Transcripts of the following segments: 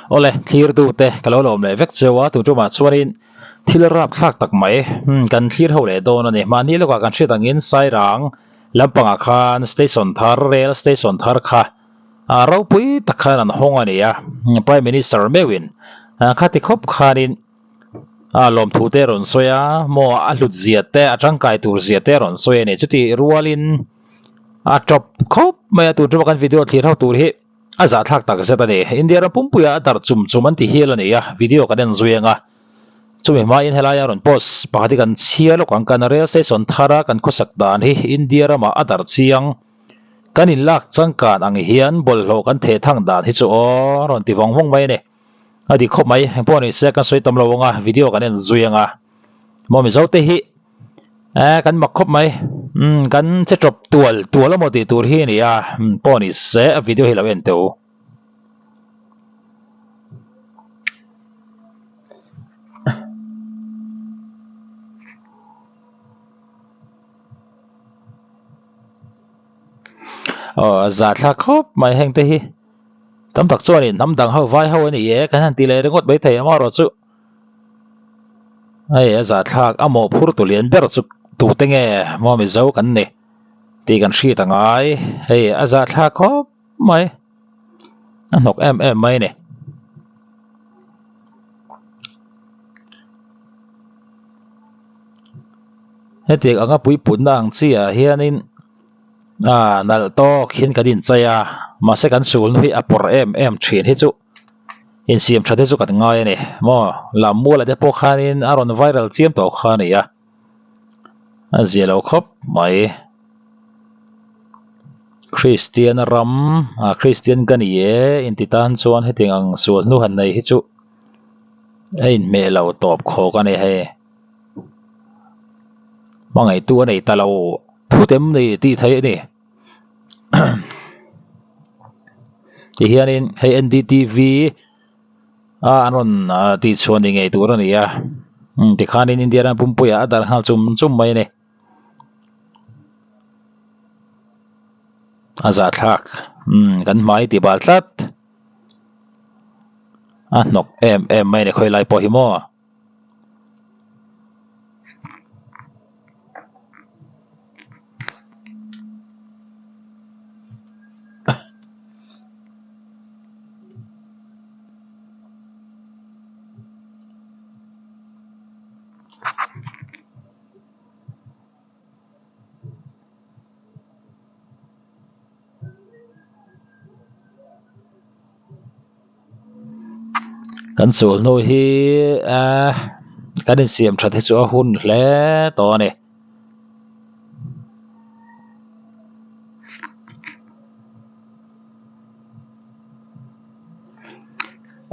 Awle, thlir tute ka lo lawm leh vek cheu a, tun tumah chuanin thil rapthlak tak mai kan thlir ho leh dawn a ni. Mahni lawkah kan hriat angin Sairang lampangah khan station thar, rail station thar kha ropui tak khan an hawng a ni a, Prime Minister meuhin khati khawp khanin lawmthu te a rawn sawi a, maw a hlut zia te a tangkai tur zia te a rawn sawi a ni. Chutih rualin a tawp khawp mai a, tun tuma kan video thlir ho tur hi a zahthlak tak zet a ni. India ram pumpuia a darh chum chum an ti hial a ni a, video kan en zui ang a. Chumi hmain helaia rawn post pakhat hi kan chhiar lawk ang, kan rail station thara kan khawsak dan hi India ramah a darh chiang. Kan inlak changkan ang hian bawlhhlawh kan theh thang dan hi chu aw rawn ti vawng vawng mai a ni. A dik khawp mai, engpawh ni se kan sawi tam lo ang a, video kan en zui ang a. Maw Mizo te hi eh kan mak khawp mai, umm kan che tawp tual tual amaw tih tur hi a ni a, pawh ni se a video hi lo en teh u. Aw a zahthlak khawp mai heng te hi tam tak chuanin hnam dang ho vai ho a ni e kan han ti leh ringawt maithei amaherawh chu hei a zahthlak a mawhphur tu lian ber chu tute nge maw mizo kan ni tih kan hriat a ngai hei a zahthlak khawp mai a hnawk em em mai a ni. Hetiang anga puipunna ang chi ah hianin ah nalh tawk hian kan inchei a mahse kan sulna hi a pawrh em em thin hi chu insiam that hi chu kan ngai a ni maw lammual ah te pawh khanin a rawn viral chiam tawh kha a ni a a zia lo khawp mai Kristian ram ah Kristian ka ni e inti tan chuan hetiang ang sual hnu han nei hi chu a inhmeh lo tawp khawk a ni hei. Hmangaihtu a nei ta lo phut em ni tih theih a ni tihianin hei N D T V a an rawn tihchhuah ni ngei tur a ni a tikhanin India ram pumpuiah a darh nghal chum chum mai a ni a zahthlak kan hmai tih bal tlat a hnawk em em mai a ni khawilai pawh hi maw. Kan sual hnu hi ahh kan insiam that hi chu a hun hle tawh a ni.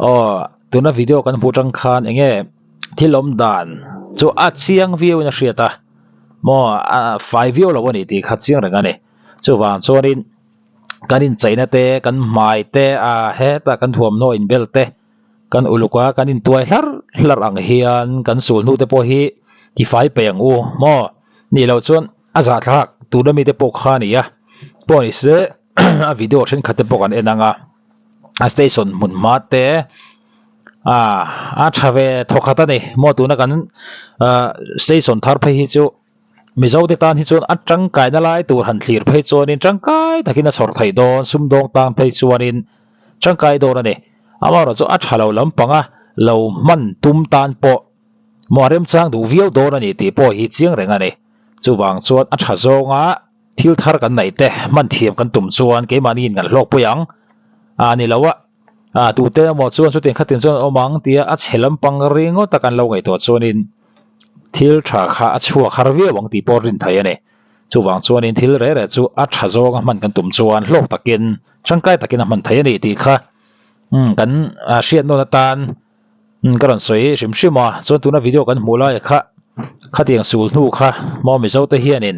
Aw tuna video kan hmuh tang khan eng nge thil awm dan chu a chiang viau in a hriat a maw a fai viau lo a ni tih kha chiang reng a ni chuvang chuanin. Kan incheina te kan hmai te ah hetah kan thuamhnaw inbel te kan uluk a kan intuai hlarh hlarh ang hian kan sul hnu te pawh hi tifai peih ang u maw nih loh chuan a zahthlak tuna mite pawh kha a ni a pawh ni se a video thenkhat te pawh kan en ang a a station hmun hma te ah a tha ve thawkhat a ni maw tuna kan ah station thar phei hi chu. Mizo te tan hi chuan a tangkaina lai tur han thlir phei chuanin tangkai takin a chhawr theih dawn, sumdawng tang phei chuanin tangkai dawn a ni. Amaherawhchu chu a tha lo lampanga lo hman tum tan pawh maw a remchang duh viau dawn a ni tih pawh hi chiang reng a ni. Chuvang chuan a tha zawnga thil thar kan neih te hman thiam kan tum chuan keimahniin kan hlawkpui ang a ni lo a, a tute emaw chuan chutiang khatin chuan an awm ang tia a chhe lampang ringawt a kan lo ngaihtuah chuanin Thil tha kha a chhuak har viau ang tih pawh rin thei a ni. Chuvang chuanin thil reh reh chu a tha zawnga hman kan tum chuan hlawk takin, tangkai takin a hman thei a ni tih kha kan hriat nawn atan ka rawn sawi hrim hrim a. Chuan tuna video kan hmuh laia kha khatiang sul hnu kha maw Mizo te hianin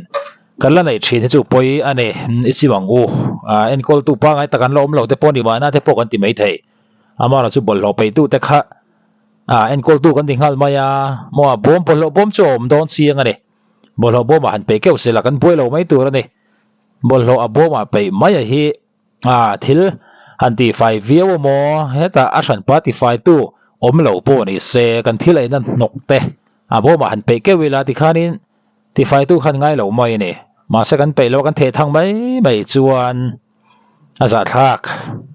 kan la neih thin hi chu pawi a ni. I sim ang u, enkawltu pangngai tak an la awm lo te pawh ni mahna te pawh kan ti maithei. Amaherawhchu chu bawlhhlawh peihtute kha Ah enkawltu kan ti nghal mai a, maw a bawm bawlhhlawh bawm chu a awm dawn chiang a ni. Bawlhhlawh bawmah han peih keuh sela kan buai lo mai tur a ni. Bawlhhlawh a bawmah peih mai a hi ah thil Han tihfai viau amaw hetah a hranpa tifaitu awm lo pawh ni se kan thil eina hnawk te a bawmah han peih keuh ila tikhanin tifaitu khan ngai lo mai a ni. Mahse kan peih lo a kan theh thang mai mai chuan a zahthlak.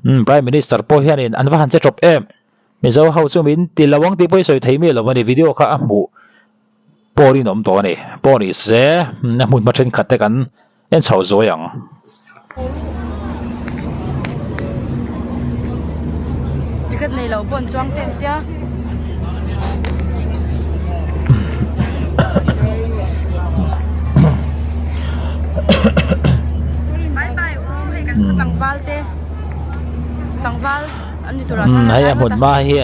Umm Prime Minister pawh hianin an va han che tawp em. Mizo ho chu min ti lo ang tih pawh i sawi thei miah lo a ni video kha a hmuh pawh rinawm tawh a ni. Pawh ni se a hmun hma thenkhat te kan en chho zuai ang. Ticket nei lo pawh an chuang te an tia. Bye bye u hei kan tlangval te tlangval. Umm hei a hmun hma hi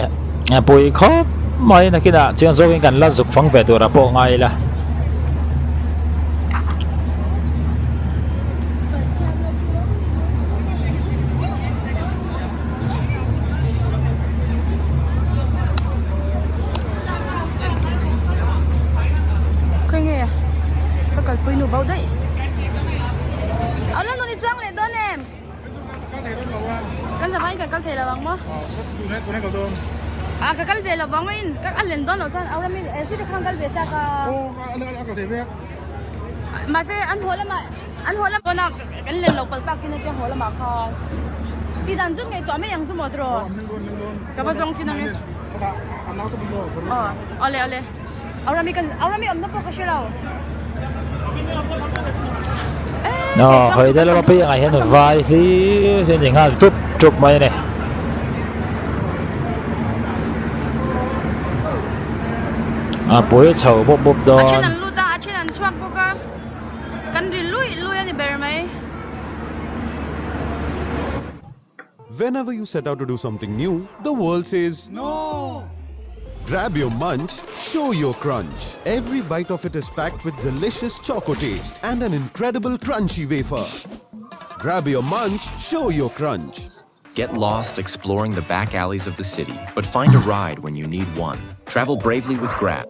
a pui khawp mai nakinah chiang zawkin kan la zuk fang ve tur ah pawh ngai ila. Khawi nge ka kalpui nu bo daih. Alo nun i chuang leh dawn em? Kan zavaiin kan kal thei lo ang maw? Ah ka kal ve lo vang mai in ka a len dawn loh chuan Aurami eh city khan kal ve chak a. Mahse an haw lamah an haw lam pawn a kan len lo palh tak in a tia haw lamah khan tih dan chu ngaihtuah mai ang chu maw tiraw? Ka va zawng thin ang e. Aw awle awle. Aurami kan Aurami awmna pawh ka hre lo. Aw hawi deuh lama phei angah hian vai hlir hi a ni nghal tup tup mai a ni. A pui chho bawp bawp dawn. A then an lut a, a then an chhuak bawk a. Kan ri luih luih a ni ber mai. Whenever you set out to do something new, the world says No! Grab your munch, show your crunch. Every bite of it is packed with delicious choco taste and an incredible crunchy wafer. Grab your munch, show your crunch. Get lost exploring the back alleys of the city, but find a ride when you need one. Travel bravely with Grab.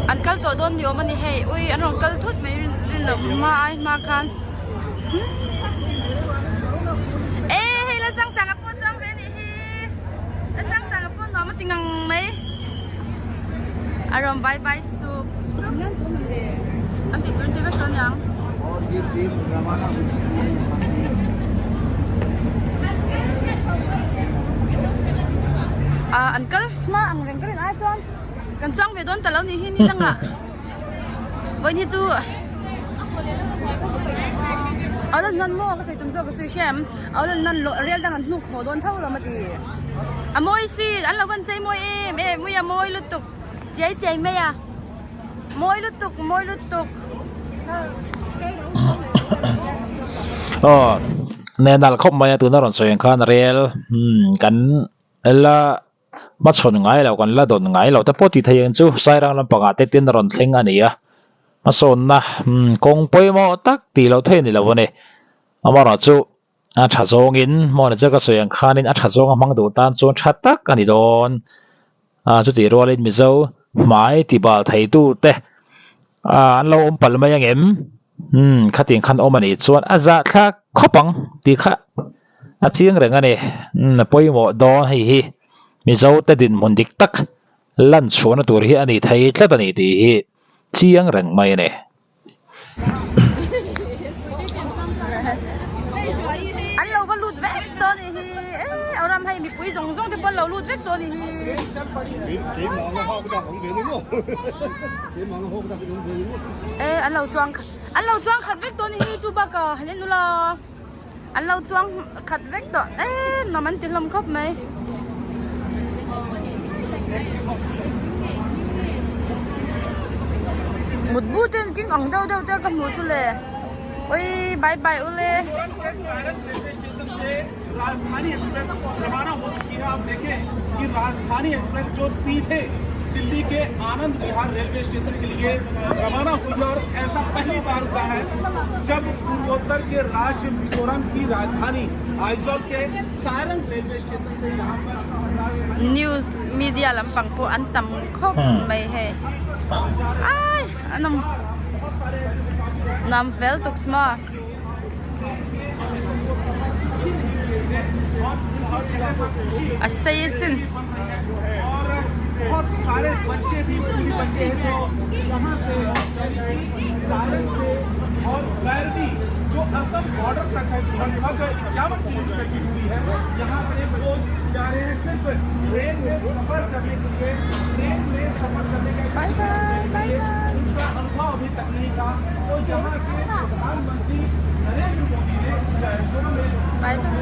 An kal tawh dawn ni awm a ni hei ui an rawn kal thut mai rin rin loh hma ai hma khan e hei la sang sang a pawh chuang ve a nih hi la sang sang a pawh nuam a ti ngang mai a rawn bye bye sup sup an tih tur an ti vek tawh aniang. Ah an kal hma ang reng ka rin ai chuan kan chuang ve dawn ta lo ni hi ni dangah vawiin hi chu a lan nan maw ka sawi tum zawk chu i hria em a lan nan loh rel dang an hnuk haw dawn tho lo mati a mawi si an lo van chei mawi em em ui a mawi lutuk chiai chiai mai a. Mawi lutuk mawi lutuk. Aw nenal khawp mai a tuna rawn sawi ang khan rel umm kan la hmachhawn ngai lo kan la dawn ngai lo te pawh tih theih ang chu Sairang lampangah te tin a rawn thleng a ni a hmasawnna umm kawng pawimawh tak tih loh theih a ni lo a ni amaherawhchu a tha zawngin hmawlh chu ka sawi ang khanin a tha zawnga hmang duh tan chuan tha tak a ni dawn a chutih rualin mizo hmai ti bal thei tu te ah an lo awm palh mai angem umm khatiang khan awm a nih chuan a zahthlak khawp ang tih kha a chiang reng a ni umm a pawimawh dawn hei hi mizo te dinhmun dik tak lan chhuahna tur hi a ni thei tlat a ni tih hi chiang reng mai a ni. An lo va lut vek dawn ni hi e a ram hei mipui zawng zawng te pawh an lo lut vek dawn ni hi. E an lo chuang an lo chuang khat vek dawn ni hi chu bakah han en ula an lo chuang khat vek tawh e nuam an ti hlawm khawp mai. Mut bu te an keng ang deuh deuh te ka hmuh chu le ui bye bye u le. Delhi के आनंद Vihar railway station के लिए रवाना हुई है और ऐसा पहली बार हुआ है जब पूर्वोत्तर के राज्य मिजोरम की राजधानी आइजोल के सारंग रेलवे स्टेशन से यहाँ पर news media lampang pawh an tam khawp mai hei ai an awm nuam fel tuk sma. A sei asin. Bye bye bye bye. Bye bye.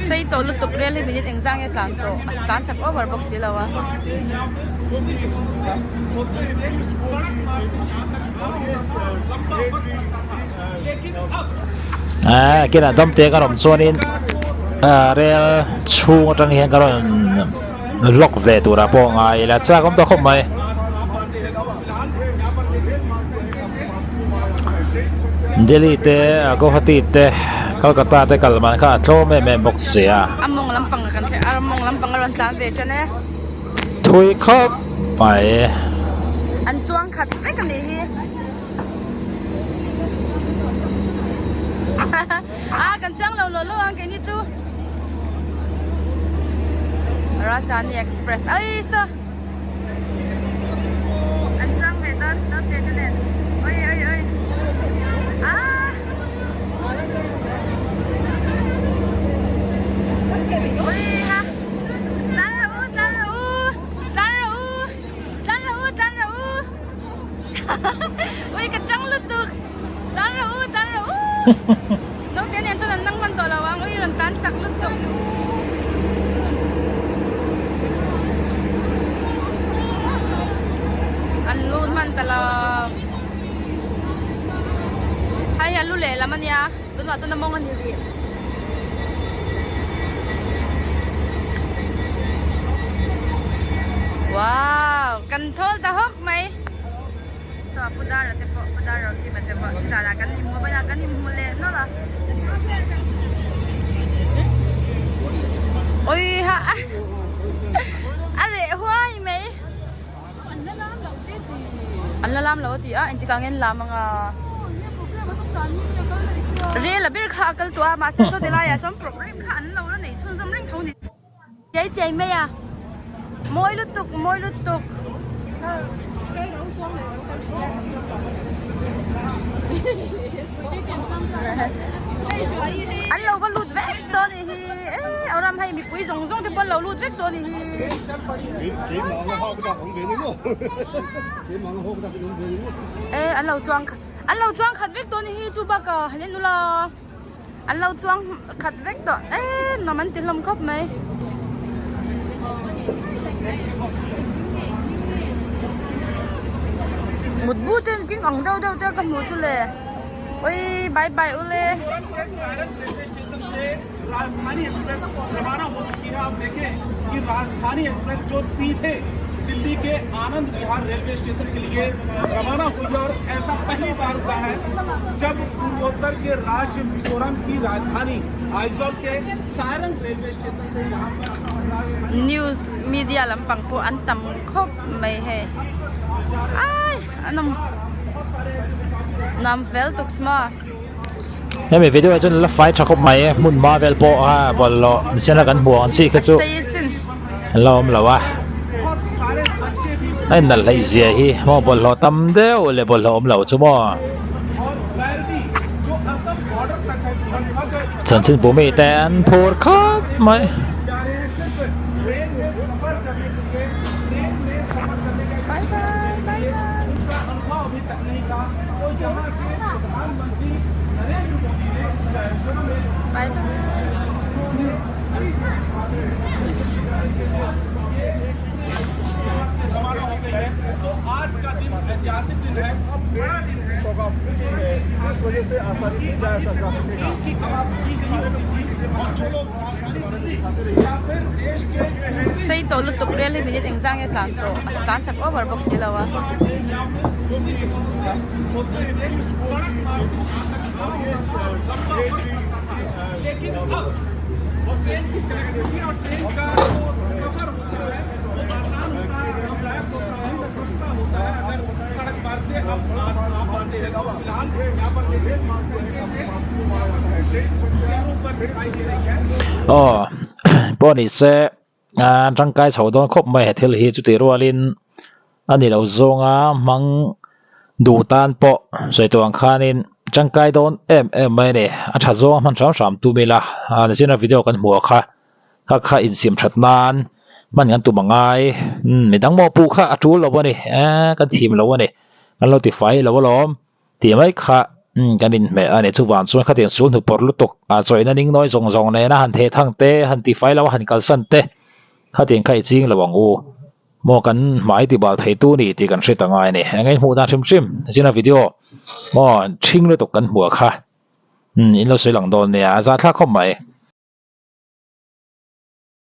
Sei tawh lutuk rel hi minute engzah nge tlan tawh a tlan chak over bawk si lo a. Aaa kinah damte ka rawn chuanin rel chhung atang hian ka rawn vlog ve turah pawh ngai ila chak awm ta khawp mai. Delhi te Guwahati te Kolkata te kal man kha a tlawm em em bawk si a. A mawng lampang kan thleh a mawng lampang a rawn tlan ve tan e. Thui khawp mai. An chuang khat vek a nih hi. A kan chuang lo lo lo ang keini chu. Rajdhani Express ai saw. An chuang ve dawn dawn ve te nen oi oi oi ah oi ha tlan rawh u tlan rawh u tlan rawh u tlan rawh u tlan rawh u ui ka chang lutuk tlan rawh u tlan rawh u naute nen chuan an nang hman tawh lo ang ui rawn tlan chak lutuk. An lut hman ta lo hei a lu lehlam ania tunah chuan a mawng a ni rih. Wow kan thawl ta hawk mai saw pu dara te pawh pu dara kima te pawh nizanah kan inhmu vawiinah kan inhmu leh nawlh a ui ha a reh huai mai an la lam lo a ti a engtikah nge an lam anga rel a ber kha a kal tawh a mahse saw ti laiah sawn program kha an lo la nei chhunzawm reng tho a ni. Chei chei mai a mawi lutuk mawi lutuk. An lo va lut vek dawn a ni hi e a ram hei mipui zawng zawng te pawh an lo lut vek dawn a ni hi. E an lo chuang an lo chuang khat vek dawn a ni hi chu bakah han en ula. An lo chuang khat vek tawh em nuam an ti hlawm khawp mai. Mut bu te an keng ang deuh deuh te ka hmuh chu le oi bye bye u le. Delhi के आनंद Vihar railway station के लिए रवाना हुई है और ऐसा पहली बार हुआ है जब पूर्वोत्तर के राज्य मिजोरम की राजधानी आइजोल के सारंग रेलवे स्टेशन से यहाँ पर news media lampang pawh an tam khawp mai hei ai an awm nuam fel tuk sma. Hemi video ah chuan la fai tha khawp mai hmun hma vel pawh a bawlhhlawh nisian a kan hmuh ang chi kha chu an la awm lo a a innalh hleih zia hi maw bawlhhlawh tam deuh leh bawlhhlawh awm lo chu maw chanchin bu mi te an phur khawp mai. Bye bye. Sei tawh lutuk rel hi minute engzah nge tlan tawh a tlan chak over bawk si lo a. लेकिन अब ट्रेन की कनेक्टिविटी और ट्रेन का जो सफर होता है वो आसान होता है, आरामदायक होता है और सस्ता होता है अगर सड़क मार्ग से आप आ पाते हैं तो। फिलहाल यहाँ पर देखिए तरीके से ट्रेन पर दिखाई दे रही है। Aw pawh ni se tangkai chho dawn khawp mai he thil hi chutih rualin a ni lo zawnga hmang duh tan pawh sawi tawh ang khanin tangkai dawn em em mai a ni. A tha zawnga hman hram hram tum ila nichina video kan hmuh kha kha kha insiam that nan hman kan tum angai midang mawhpuh kha a tul lo a ni eee kan thim lo a ni kan lo tifai lo alawm. Tih mai kha kan inhmeh a ni. Chuvang chuan khatiang sul hnu pawrh lutuk a chawihna ning nawi zawng zawng nena han theh thang te, han tifai lo a han kalsan te khatiang kha i ching lo ang u. Maw kan hmai ti bal thei tu ni tih kan hre ta ngai a ni. Eng nge hmuh dan hrim hrim zina video maw ṭhing lutuk kan hmuh a kha in lo sawi lang dawn nia a zahthlak khawp mai.